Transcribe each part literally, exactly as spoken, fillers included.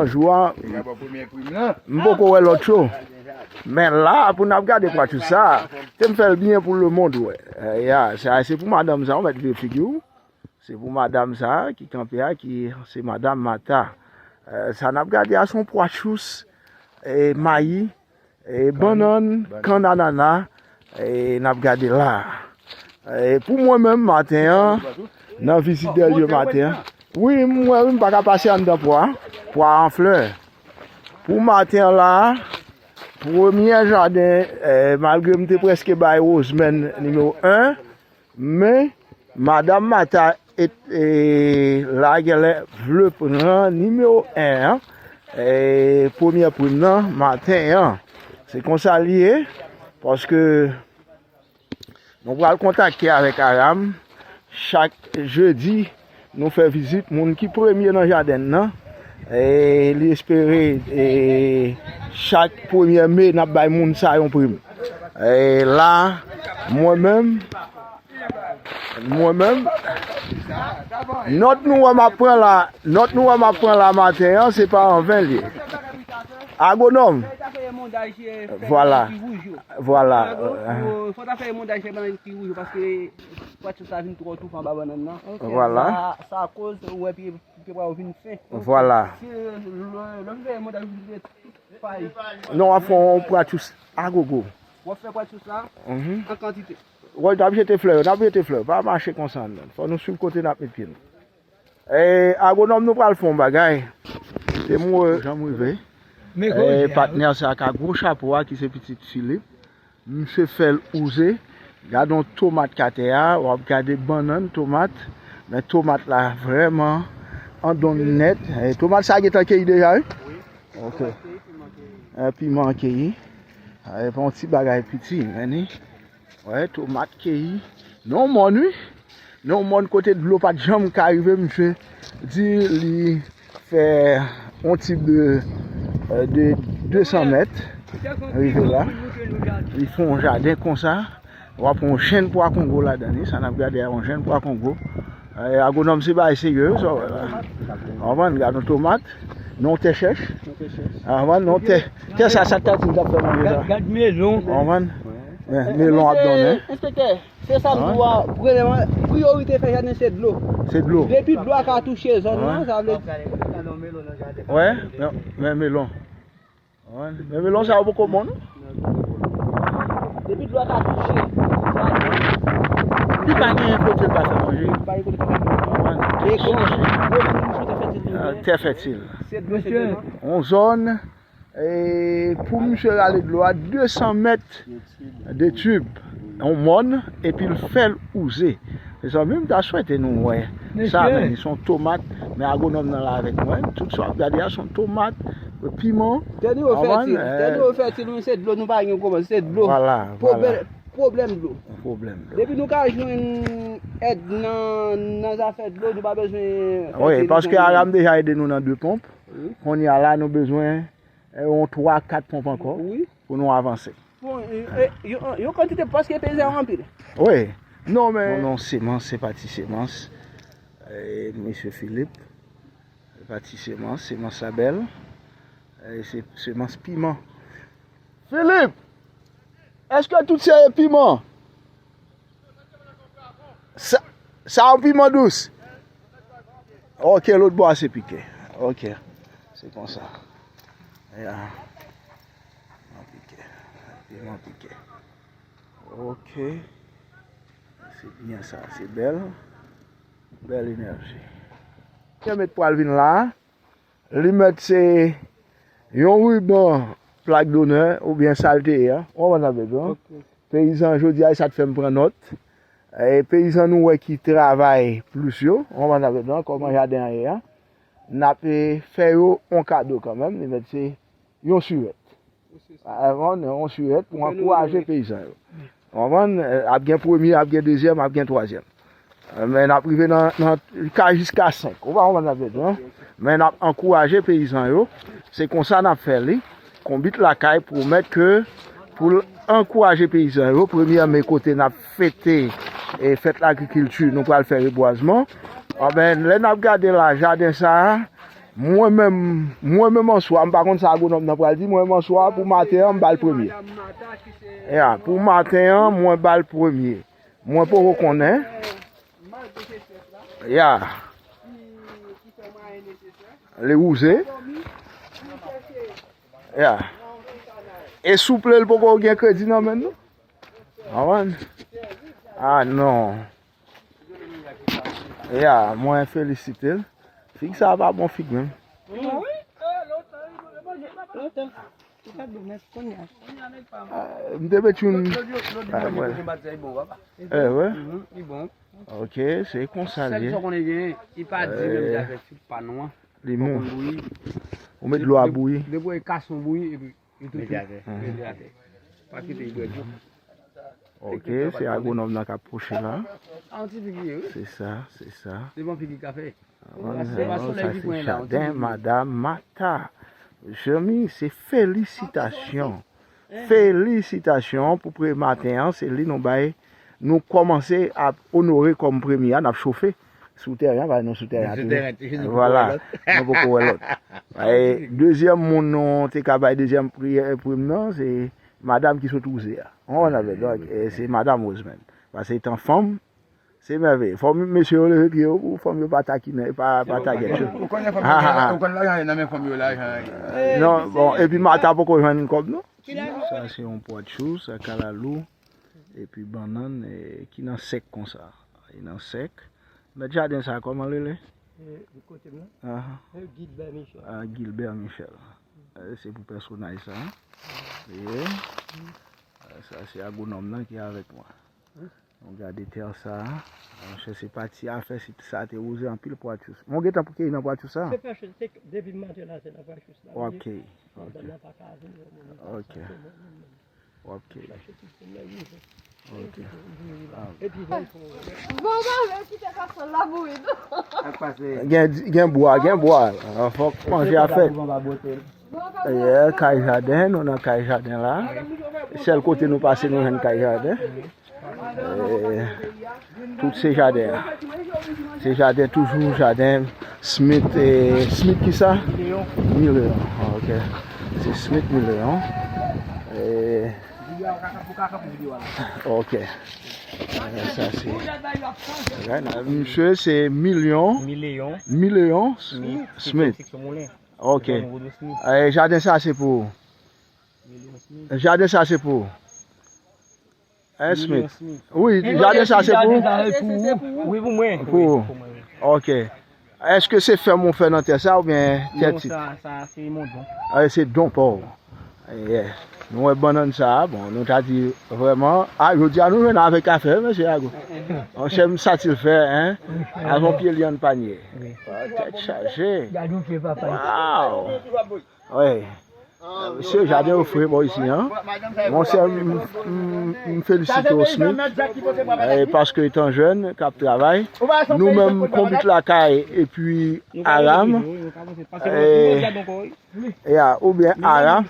Jou a, m poko wè lòt cho. Men la, pou n ap gade pwatchous sa, te m fè l byen pou lemonn wè. Eh, ya, sa se pou madanm sa, ou mèt vire figi w. Se pou madanm sa ki kanpe a, ki se madanm Mata. Eh, sa n ap gade a se yon pwatchous, eh, mayi, eh, bannann, kann anana, eh, n ap gade la. Eh, pou mwen menm, maten an, nan vizit dèlye maten an, wi, m wè, wi, m pa ka pase anndan pwa, pwa an flè. Pou maten an la, premyè jaden, eh, malgre m te prèske bay Rosemèn nimewo en, men madanm Mata et, e, la genlè vle pran nimewo en an, e, premyè prim nan maten an. Se konsa l ye, paske nou pral kontakte avèk Aram. Chak jedi, nou fè vizit moun ki premye nan jaden nan. E li espere, e, chak premyè me, n ap bay moun sa yon prim. E la, mwen menm, mwen menm, nòt nou wè m ap pran la, nòt nou wè m ap pran la maten an, se pa anven l ye. Agwonòm. Vwala. Vwala. Fò ta fè emondaj fè bannann ki wouj yo, paske pwatchous la vin twò toufe anba bannann nan. Vwala. Sa, sa koz ou wè pye, pye pwa yo vin fen. Vwala. Si lè, lè m fè emondaj, ou vin fè pay. Non, w ap fè yon pwatchous agogo. W ap fè pwatchous la an kantite. Wè, n ap jete flè yo, n ap jete flè yo. Pa mache konsa, non. Fò nou swiv kote n ap met pye nou. Eh, agwonòm, nou pral fè yon bagay. Se mwen, jan m rive. Eh, patnè sa ak gwo chapo a ki se pitit Filip. Misye fè l ouze. Gade yon tomat k atè a, w ap gade bannann, tomat. Men tomat la vrèman an donn nèt. Eh, tomat sa gentan keyi deja, wi? Ok. Eh, piman keyi. Eh, pa yon ti bagay piti, men ni. Wè, tomat keyi. Nan yon mòn, wi. Nan yon mòn kote dlo pa t janm ka rive, misye di li fè yon tip de, euh, de de san mèt. Rive la. Li fè yon jaden konsa. W ap yon jenn pwa kongo ladan li. Sa n ap gade a yon jenn pwa kongo. Eh, agwonòm, se bagay serye, wi, sa w wè la. Konprann, gade yon tomat, nan yon tè chèch. Konprann, nan yon tè, tè sa, sa t ap di m t ap fè manje sa. Gad, gad melon. Konprann? Men, melon ap donnen. Enspektè, se sa m di w a, premyèman, priyorite fè jaden se dlo. Se dlo. Depi dlo a ka touche zòn nan, sa vle di. Wè, men, men melon. Wè, men melon sa yo poko bon, non? Depi dlo a ka touche, sa vle di. Li pa gen kote l pa fè manje. Pa gen kote l pa fè manje. Wè. E gwo, gwo moun sou tè fètil li. Ah, tè fètil. Se dlo, se dlo. Yon zòn, e, pou misye rale dlo a, de san mèt de tib, yon mòn, epi l fè l ouze. Mezanmi, m ta swete nou wè sa, men se yon tomat, men agwonòm nan la avèk mwen, tout sa w ap gade a se yon tomat, piman. Tè nou yo fètil, tè nou yo fètil, men se dlo, nou pa gen kòman, se dlo. Vwala, vwala. Pwoblèm, pwoblèm dlo. Pwoblèm dlo. Depi nou ka jwenn èd nan, nan zafè dlo, nou pa bezwen fè. Wi, paske Aram deja ede nou nan de ponp. Wi. Kounye a la, nou bezwen e yon twa, kat ponp ankò pou nou avanse. Bon, e, e, yon, yon kantite paske peyizan yo anpil. Wi. Non, men. Bon, non, semans, se pa ti semans. E, mesye Filip. Se pa ti semans, semans la bèl. E, se semans piman. Filip! Èske tout se piman? Sa, sa yon piman dous. Ok, lòt bò a se pike. Ok, se konsa. Ya. Piman pike. Piman pike. Ok. Se byen sa, se bèl. Bèl enèji. Kè mèt pral vin la. Li mèt se yon riban plak donè oubyen sa l te ye a. Ou konprann sa m vle di w, non? Ok. Peyizan jodi a, e sa t fè m pran nòt. E peyizan nou wè ki travay plis yo, ou konprann sa m vle di w, non? Kòman jaden an ye a. N ap, e, fè yo yon kado kanmenm, li mèt se yon sirèt. Yon sirèt pou ankouraje peyizan yo. Ou konprann? E, ap gen premye, ap gen dezyèm, ap gen twazyèm. Men n ap rive nan, nan, li ka jiska senk. Ou pa konprann sa m vle di w, non? Men n ap ankouraje peyizan yo. Se konsa n ap fè li. Konbit Lakay pwomèt ke pou l ankouraje peyizan yo, premyè me kote n ap fete, e, fèt lagrikilti, nou pral fè rebwazman. Anben, lè n ap gade la, jaden sa a, Mwen menm, mwen menm answa, m pa konn sa agwonòm nan pral di, mwen menm answa, pou maten an, m ba l premye. Ya, pou maten an, mwen ba l premye. Mwen poko konnen. Ya. Li wouze. Ya. E souple, l poko gen kredi nan men l, non? Konprann? Ah, non. Ya, mwen felisite l. Fig sa a pa bon fig menm. Lontan. Lontan. Li pa bon, men kounye a. Ah, m te met youn. Ah, mwen. Eh, wè. Li bon. Ok, se konsa l ye. Sèl sa w konnen genyen, li pa di menm jan avèk fig pa nou an. Li mou. Ou met dlo a bouyi. Depi w wè kason bouyi, epi li tou mete atè. Mete atè. Pa kite l bwè dlo. Ok, se agwonòm nan k ap pwoche la. A, yon ti figi, wi. Se sa, se sa. Se bon figi kafe. Sa se jaden madanm Mata. Mezanmi, se felisitasyon. Felisitasyon pou premye maten an, se li nou bay. Nou kòmanse ap onore kòm premye a, n ap chofe. Sou teren an, paske nou sou teren an toujou. Vwala, nou poko wè lòt. E dezyèm moun nou te ka bay dezyèm pri, prim nan, se madanm ki sot wouze a. Ou konprann avè, donk, e, se madanm Rosemary. Paske etan fanm, se mèveye. Fò mesye yo leve pye yo pou fanm yo pa takinen, pa, pa tagèt yo. Ou konnen fanm yo, ou konn lajan nan men fanm yo, lajan. Non, bon, epi Mata poko jwenn kòb, non. Sa se yon pwa chou, sa kalalou, epi bannann, e, ki nan sèk konsa. Li nan sèk. Mèt jaden sa, kòman l rele? E, kote m nan? Aha. E, Gilbert Michel. Ah, Gilbert Michel. E, se pou pèsonaj sa. E, e, sa se agwonòm nan ki avèk mwen. Nou gade tè sa. Monchè, se pa ti afè, si sa te wouze anpil pwatchous. Mwen gentan pou keyi nan pwatchous sa. Se pwatchous, se depi maten la, se nan pwatchous la. W ap keyi. Ok. Madanm nan pa ka vin, non, non, non, ok. Sa se mwen menm. W ap keyi. Ok. Bon, ba, men kite kason la bouyi tou. Gen, gen bwa, gen bwa. Fòk manje a fèt. Yè, kay jaden, nou nan kay jaden la. Sèl kote nou pase, nou jwenn kay jaden. E, tout se jaden an. Se jaden toujou, jaden Smith, e, Smith kisa? Mileyon. Ah, ok. Se Smith Mileyon. E, ok. E, sa se. Misye se Milyon. Mileyon. Mileyon Smith. Ok. E, jaden sa se pou. Jaden sa se pou. Hein, Smith? Wi, jaden sa se pou ou? Wi, pou mwen. Pou ou. Ok. Èske se fèm ou fè nan tè sa oubyen tè tit? Non, sa, sa se mon don. Ah, se don pa w. Yeah. Nou wè bannann sa, bon, nou ta di vrèman, ah, jodi a nou jwenn avèk afè, mesye Ago. Monchè, m satisfè, hein? Avè yon pye lyann panye. Tèt chaje. Gade yon pye papa. Wow! Wi. Mesye, jaden yo fre bò isi, an. Monchè, m, m, m felisite w, Smith, e, paske etan jèn k ap travay. Nou menm, konbit lakay, epi Aram, e, ya, oubyen Aram,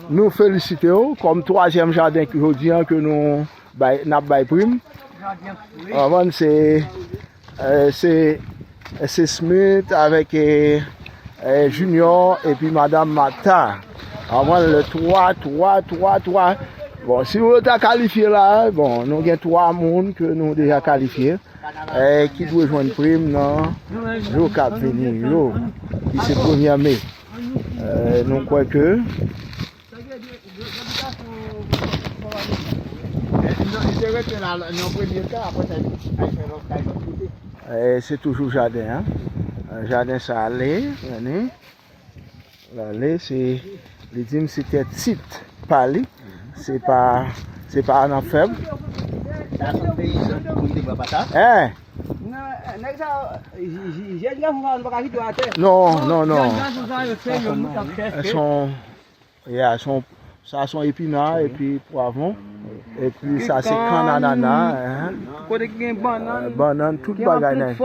nou felisite w kòm twazyèm jaden ki jodi an ke nou bay, n ap bay prim. Konprann, se E, se, se Smith avèk, e, e, Junior epi madanm Martha. Avan le twa, twa, twa, twa. Bon, si yo ta kalifye la, bon, nou gen twa moun ke nou deja kalifye, e, ki dwe jwenn prim nan jou k ap vini yo, ki se premyè me. E, nou kwè ke Sa vle di, yo, yo di gason, yo, yo, yo, yo, li te rete la nan premye tan, apre sa, li al fè lòt kay lòt kote. E, se toujou jaden an. Jaden sa ale, ale. L ale, se, li di m se tè tit pa li. Se pa, se pa nan fèb. Sa se yon peyi moun te pran pa sa? Hein? Nan, nèg sa, j-, j-, jèn gason sa, nou pa ka kite yo atè. Non, non, non. Jèn gason sa, yo serye, nou t ap chèche. Son Ya, se yon, sa se yon epina, epi pwavwon, epi sa se kann anana, hein. Kote ki gen bannann, bannann, tout bagay nèt.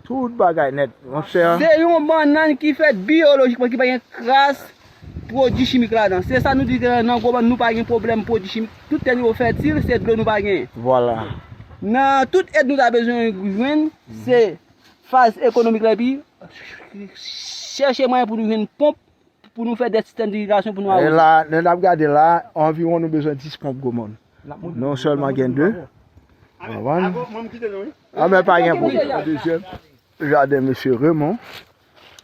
Tout bagay nèt, monchè. Se yon bannann ki fèt biyolojikman, ki pa gen kras pwodui chimik ladan. Se sa nou di nan gwo bannann, nou pa gen pwoblèm pwodui chimik. Tout tè nou yo fètil, se dlo nou pa gen. Vwala. Nan tout èd nou ta bezwen jwenn, se faz ekonomik la, epi Chèche mwayen pou nou jwenn ponp, pou nou fè de sistèm dirigasyon pou nou awoze. E la, lè n ap gade la, anviwon nou bezwen dis ponp gwo mòn. Nou sèlman gen de. Konprann? A, men pa gen pwoblèm. Dezyèm jaden mesye Raymond.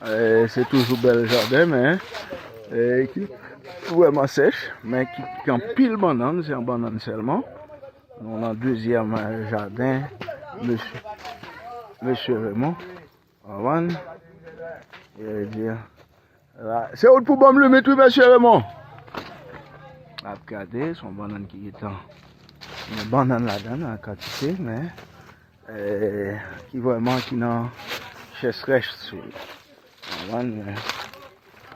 Eh, se toujou bèl jaden, men, eh, ki vrèman sèch, men ki gen anpil bannann, se yon bannann sèlman. Nou nan dezyèm, eh, jaden mesye, mesye Raymond. Konprann? Eh, di, la, se ou pou ban m limit, wi, mesye Raymond. Ap gade, se yon bannann ki gentan. Gen bannann ladan l an kantite, men, eh, ki vrèman ki nan chèsrèch sou li. Konprann, men,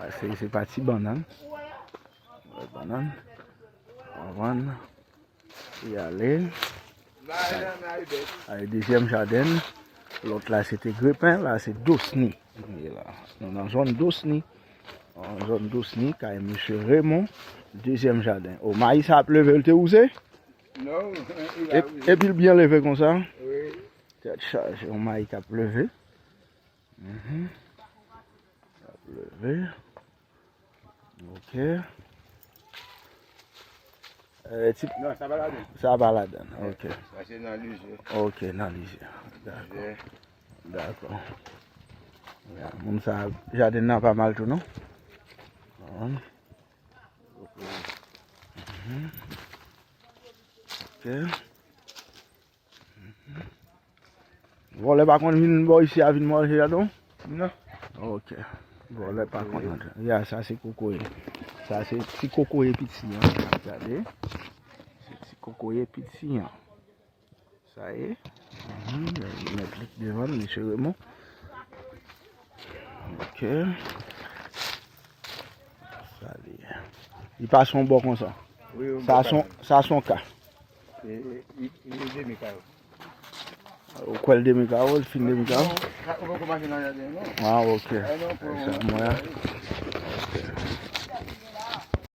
ah, se, se pa ti bannann. Wè, bannann. Konprann. Y ale. Ay, dezyèm jaden. Lòt la, se te grepen. La, se dosni. E la, nou nan zòn dosni. Nan zòn dosni, kay mesye Raymond. Dezyèm jaden. O, mayi sa ap leve, l te wouze? Non, li pa wouze. Epi l byen leve konsa? Wi. Tèt chaje, yon mayi k ap leve. Mhm. L ap leve. Ok. Eh, ti... Non, sa pa ladan. Sa pa ladan. Ok. Sa se nan lizye. Ok, nan lizye. Dakò. Lizye. Dakò. Ya, moun sa, jaden nan pa mal tou, non? Bon. Mhm. Ok. Vòlè pa konn vin bò isi a vin manje jaden w? Non. Ok. Vòlè pa konn antre. Ya, sa se kokoye. Sa se ti kokoye piti an. Gade. Se ti kokoye piti an. Sa ye. Mhm, mèt li devan, mesye Raymond. Ok. Sa li ye. Li pase yon bò konsa. Wi, yon bò. Sa se yon, sa se yon ka. E, e, e, e, demi ka yo. Ou kwè l demi ka yo, l fin demi ka yo? Non, ou poko mache nan jaden, non. Ah, ok. Ah, non, pou... Sa mwen. Ok.